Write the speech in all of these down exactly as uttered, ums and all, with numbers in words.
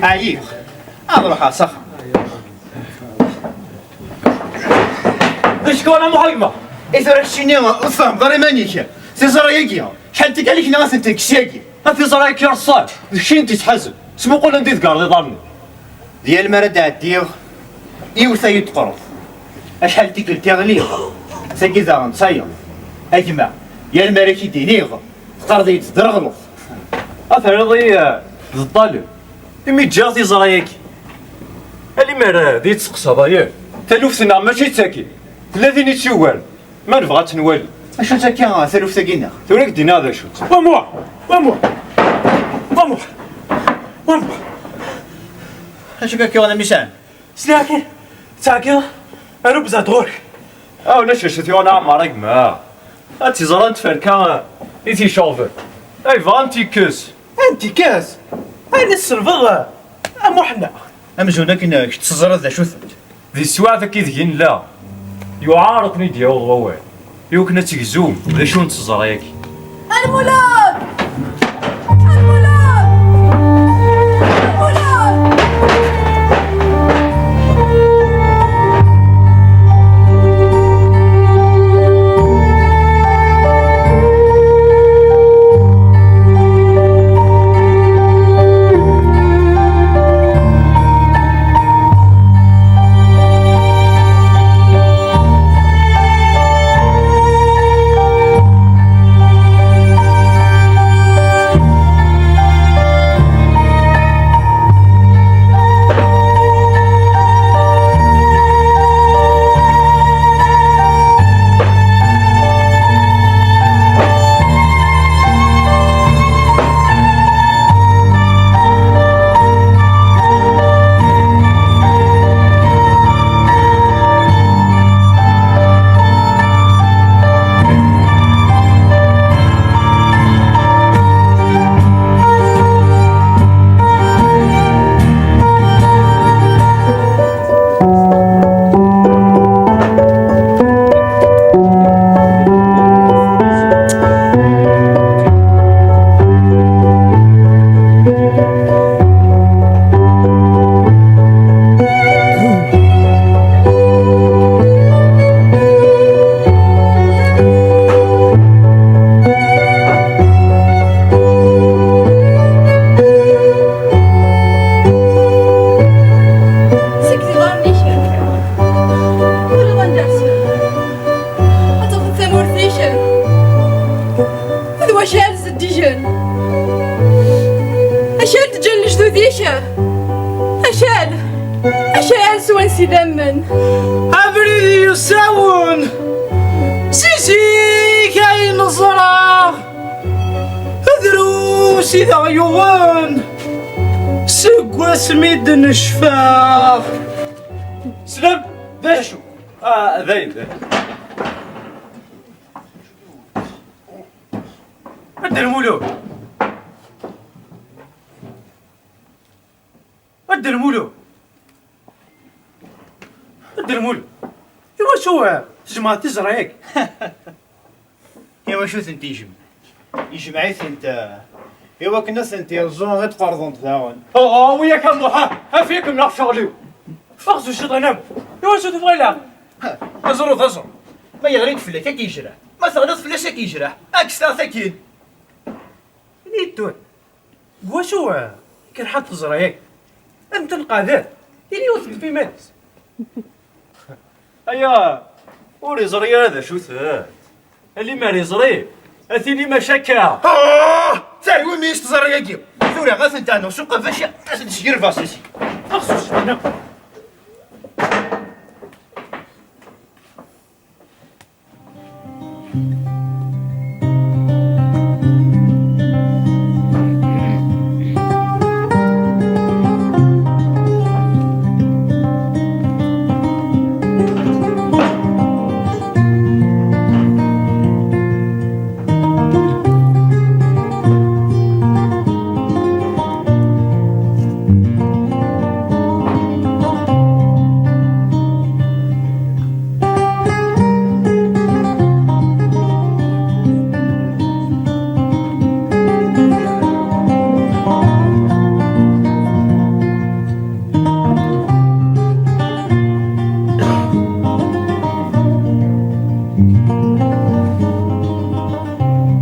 Ɛyiɣ. Ad ruḥeɣ s axxam. D acu-kem a Muḥ a gma? I tura keččini ur tfehmeḍ ara iman-ik. Tiẓra-agi, acḥal tikkal i k-nniɣ ad tent-tekkes yagi. A tiẓra-agi rṣan, d keččini i tt-ittḥazen. Smuqul anda i tgerḍ iḍarren-im. D yal mi ara d-ɛeddiɣ, yiwet ay d-teqreḍ. Acḥal tikkelt i ɣliɣ, tagi daɣen d tayeḍ. A gma, yal mi ara k-id-iniɣ, teqqareḍ-iyi-d tedreɣleḍ. A terriḍ-iyi, eh, d ṭṭaleb. Imi ǧǧiɣ tiẓra-yagi. Alimer, eh, d iyi-d-testeqsaḍ aya. Taluft-nneɣ mačči d tagi. Tella tin i tt-yugaren. Ma nebɣa ad tt-nwali. Acu-tt akka taluft-agi-nneɣ? Tura ad k-d-iniɣ d acu-tt. Wamuḥ! Wamuḥ! Wamuḥ! Wamuḥ! Acu akka k-yuɣen a Misan? Sliɣ-ak-in, ttɛeggiḍ, ar ubzad ɣur-k. Ah, ulac acu t-yuɣen a Ɛmer a gma. Ad tiẓra n tferka i t-iceɣben. Ay bɣan tikkes. Anti kas? Ayen i tselbeḍ a Muḥ-nneɣ? Amzun akken kečč teẓriḍ d acu-tent. Di teswiɛt akka ideg i nella, yuɛer ad ken-id-yaweḍ wawal, i wakken ad tegzum d acu n teẓra-agi. Almulad! Almulad! Almulad! Seg tiɣarniken, ur iɣan d-rsen. Ad tafeḍ tamurt-ik d wacal zeddigen. Acal d-ǧǧan lejdud-ik. Acal. Kra n swan s idammen. Abrid yusawen, si zik ay neẓra, drus i d aɣ-yuɣen seg wasmi d-necfa. Slam, d acu? Ah, dayen, dayen. A Dda Lmulud! A Dda Lmulud! A Dda Lmulud! Iwacu, eh, tjemɛeḍ tiẓra-agi? Iwacu tent-ijmeɛ? Ijmeɛ-itent, eh, i wakken ad tent-irẓu, ad qerḍent daɣen. Oh, oh, wi akka Muḥ, af-ikem neɣ ccɣel-iw. Axzu ciṭan-am. Iwacu tebɣiḍ la? Aẓru d aẓru. Ma yeɣli-d fell-ak, ad k-yejreḥ. Ma teɣliḍ fell-as, ad k-yejreḥ. Kkes taɣt akkin. Ini-d tura. Deg wacu, eh, kerḥent teẓra-agi? Anta lqader? Ini ur temmef iman-is. Aya, ur iẓri ara d acu-tent. Alimer iẓri, a tili maca akka. Ah! Terwim-iyi s tẓerri-agi. Tura ad tent-ɛnuɣ s uqabac, ad tent-sgerbeɣ s asif. Axsus fell-am.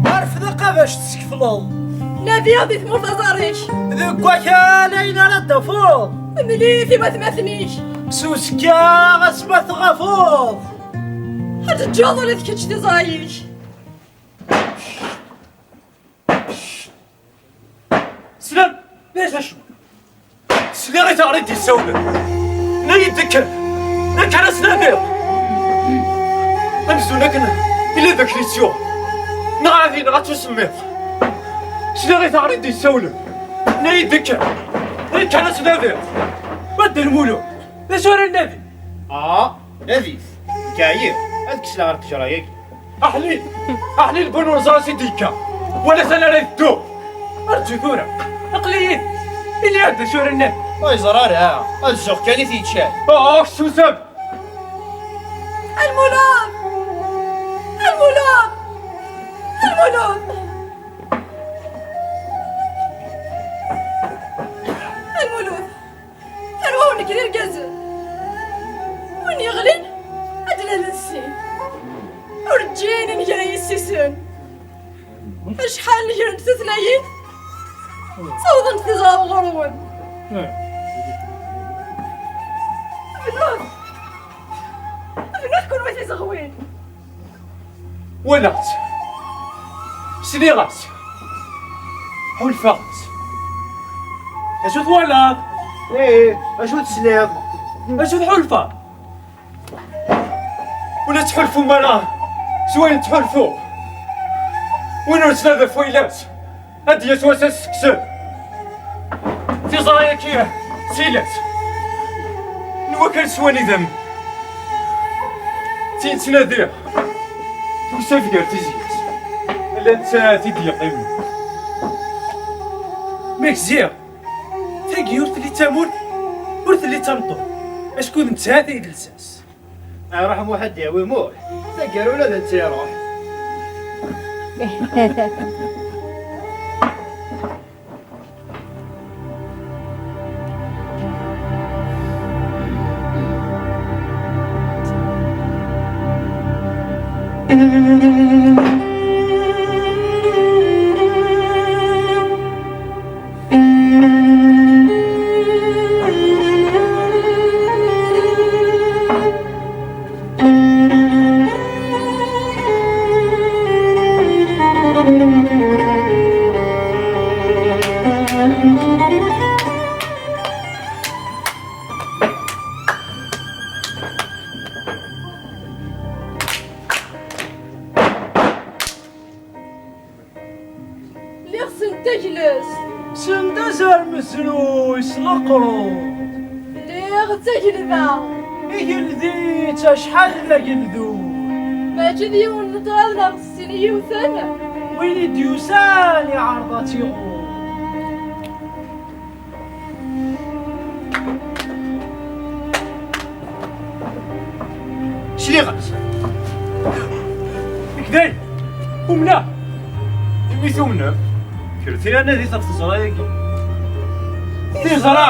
Rfed aqabac teskefleḍ. Nadiɣ di tmurt aẓar-ik. Deg wakal ayen ara d-tafeḍ. Mel-it i watmaten-ik. S uzekka asma tɣabeḍ. Ad teǧǧuḍ ula d kečč tiẓra-ik. Slam, d acu? Sliɣ i teɣri d-yessawlen. Nna-yi-d kker. Kker ad s-nadiɣ. Amzun akken ila d akli tt-yuɣ. Neɣ ad ineɣ ad tusemmiḍ. Sliɣ i teɣri d-yessawlen. Nna-yi-d kker. Kker ad s-nadiɣ. Wadda lmuluk. D acu ara nadi? Ah, nadi-t. Nekk ɛyiɣ. Ad kkseɣ ɣer ṭṭejra-agi. Aḥlil! Aḥlil, bu nunẓar as i d-yekka. Wala s anara yeddu. Rǧu tura. Aql-iyi. Ini-aɣ-d d acu ara nadi. Ur yeẓri ara. Ad zuɣ kan i t-yeččan. Oh, susem! Lmulud! Lmulud! Lmulud! Lmulud! Terwa-wen nekk d irgazen. Win yeɣlin, ad d-lalen sin. Ur ǧǧin i nnger yessisen. Acḥal n ger n tutlayin, ttawḍent tiẓra ɣur-wen. Bnut! Bnut kunwi tizeɣwin! Walaɣ-tt. Sliɣ-as. Ḥulfaɣ-as. Acu twalaḍ? Ih, acu tesliḍ? Acu tḥulfaḍ? Ur la tettḥulfum ara s wayen ttḥulfuɣ. Win ur ttnadi ɣef wayla-s, ad d-yas wass ad s-tekksen. Tiẓra-yagi d tilas n wakal swan idammen. Tin ttnadiɣ, tusa-d gar tizya-s, ala nettat i d-yeqqimen. Ma gziɣ, tagi ur telli d tamurt, ur telli d tameṭṭut, acku d nettat ay d lsas. Iruḥ Muḥ ad d-yawi Muḥ, taggara ula d netta iruḥ. Taglest. Send azar mezruy s leqrun. Lliɣ d tagelda. Igeldi-tt acḥal d ageldu. Mačči d yiwen n ṭṭrad neɣ d sin yiwten. Win i d-yusan iɛreḍ ad tt-iɣur. Sliɣ-as. Nekk dayen, umneɣ. Imi tumnem, kkret i anadi ɣef teẓra-agi. Tiẓra!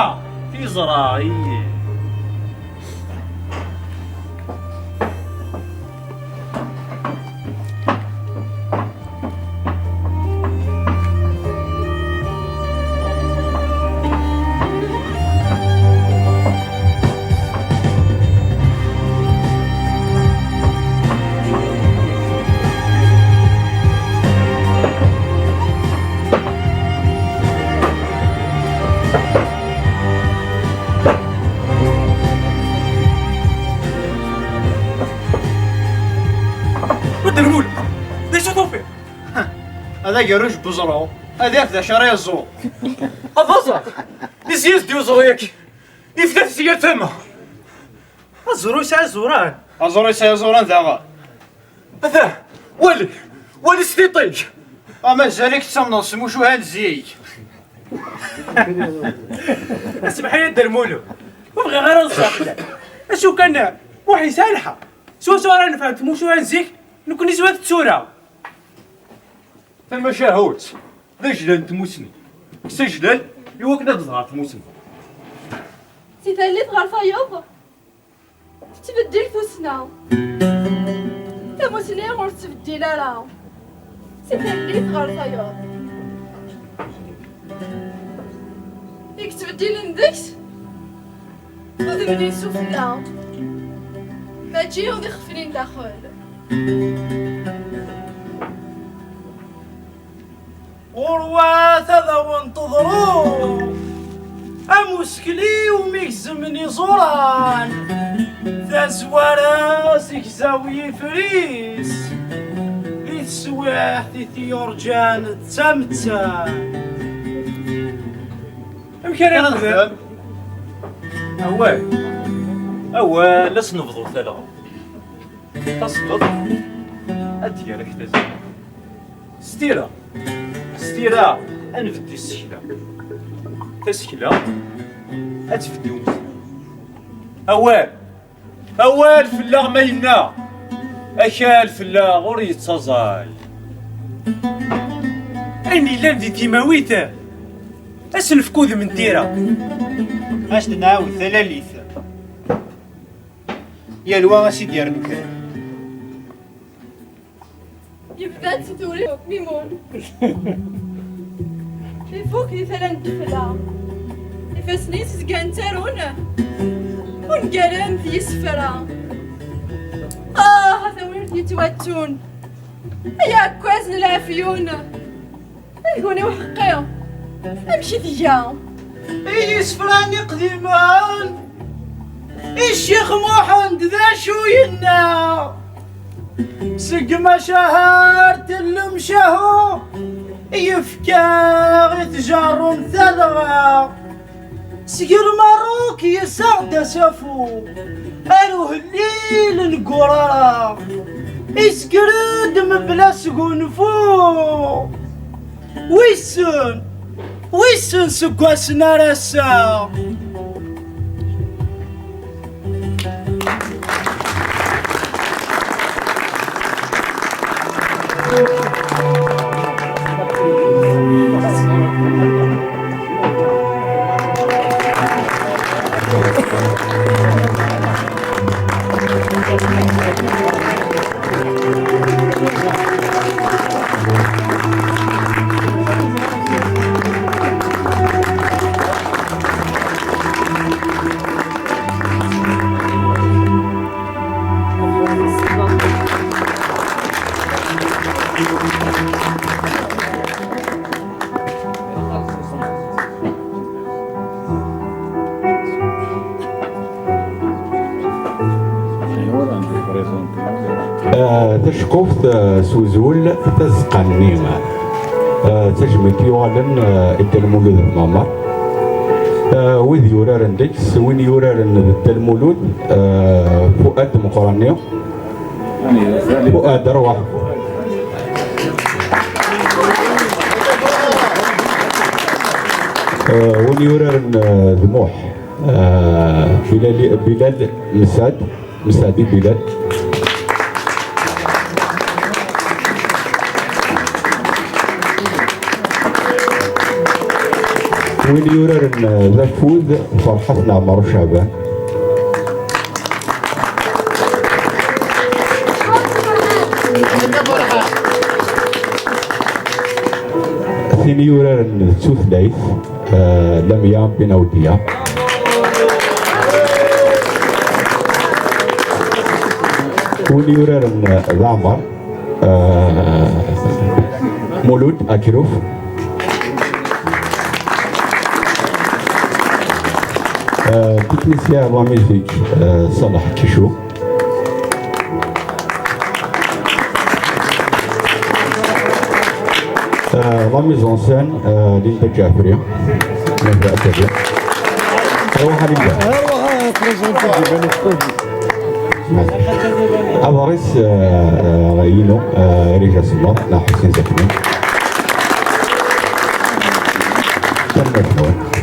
Tiẓra, iyi. Waddermul, d acu tufiḍ? Ad agerruj n weẓru, ad yaf d acu ara yeẓẓu. Ad aẓer! Izi-as-d i uẓru-yagi, yefda-t si yal tama. Aẓru yesɛa iẓuran. Aẓru yesɛa iẓuran daɣen. Ata, wali, wali s tiṭ-ik. A mazal-ik tettamneḍ s tmucuha n zik. Semmeḥ-iyi a Dda Lmulud, ur bɣiɣ ara ad ẓreɣ fell-ak. Acu kan, Muḥ yesɛa lḥeqq. Swaswa ara nefhem tmucuha n zik, nekkni swat d tura. Tamacahut d ajlal n tmusni. Kkes ajlal i wakken ad tḍher tmusni. Si tallit ɣer tayeḍ, tettbeddil tussna. Tamusni ur tettbeddil ara. Si tallit ɣer tayeḍ. I yettbeddilen deg-s udem-nni sufella, mačči wid ixeflen daxel. Ɣurwat ad awen-teḍru am usekli umi gezmen iẓuran, tazwara zegzaw yifris, di teswiɛt i t-yurǧan d tamettant. Amek ara nexdem? Awal, awal, ad s-nebḍu talɣa. Tasleḍt ad d-gar aktazen. S tira, s tira, ad nbedd isekla. Tasekla ad tbedd i umeslay. Awal, awal fell-aɣ ma yenna, akal fell-aɣ ur yettaẓay. Ayen yellan di timawit, ad s-nefk udem n tira. Ad s-d-nɛawed talalit. Yal wa a s-id-yernu kra. Yebda-d s turi Mimun. Ifuk di tala n ddefla. Ifassen-is zgan ttarun ungalen d yisefra. Ah, a tawrirt yettwattun. Ay aɛekkaz n lɛefyun. Aguni uḥeqqi, amek i tga? I yisefra-nni qdimen, i Ccix Muḥend d acu yenna? Seg tmacahart n lemcahu, yefka i tjerrumt talɣa. Seg Lmerruk yessaɣ-d asafu ar uhellil n Gurara, izger-d mebla asgunfu. Wissen, wissen seg wass n ar ass-a. Ah, taceqquft, ah, s uzwel tazeqqa-nni. Ah, Tajmilt yuɣalen, eh, i Dda Lmulud At Mɛemmer. Eh, wid yuraren deg-s, win yuraren d Dda Lmulud, eh, Fuad Meqqran-nni. Fuad, arwaḥ. Eh, win yuraren, eh, d Muḥ, eh, Bilal, Bilal Msad. Msadi Bilal. Win yuraren, eh, d afud, Ferḥat n Ɛmer Uceɛban. Tin yuraren d tutlayt, eh, Lamia Bin Awdiya. Win yuraren, eh, d Ɛmer, eh, Mulud Akruf. Eh, technicien à la musique, eh, Salah Kichou. Euh, la mise en scène, euh, Linda Djafri. Linda Djafri. Arwaḥ a Linda. Arwaḥ a présenter du Aḍris, euh, euh, inu, euh, Erij Asemmaḍ, neɣ Ḥusin Zakni. Tanemmirt-nwen.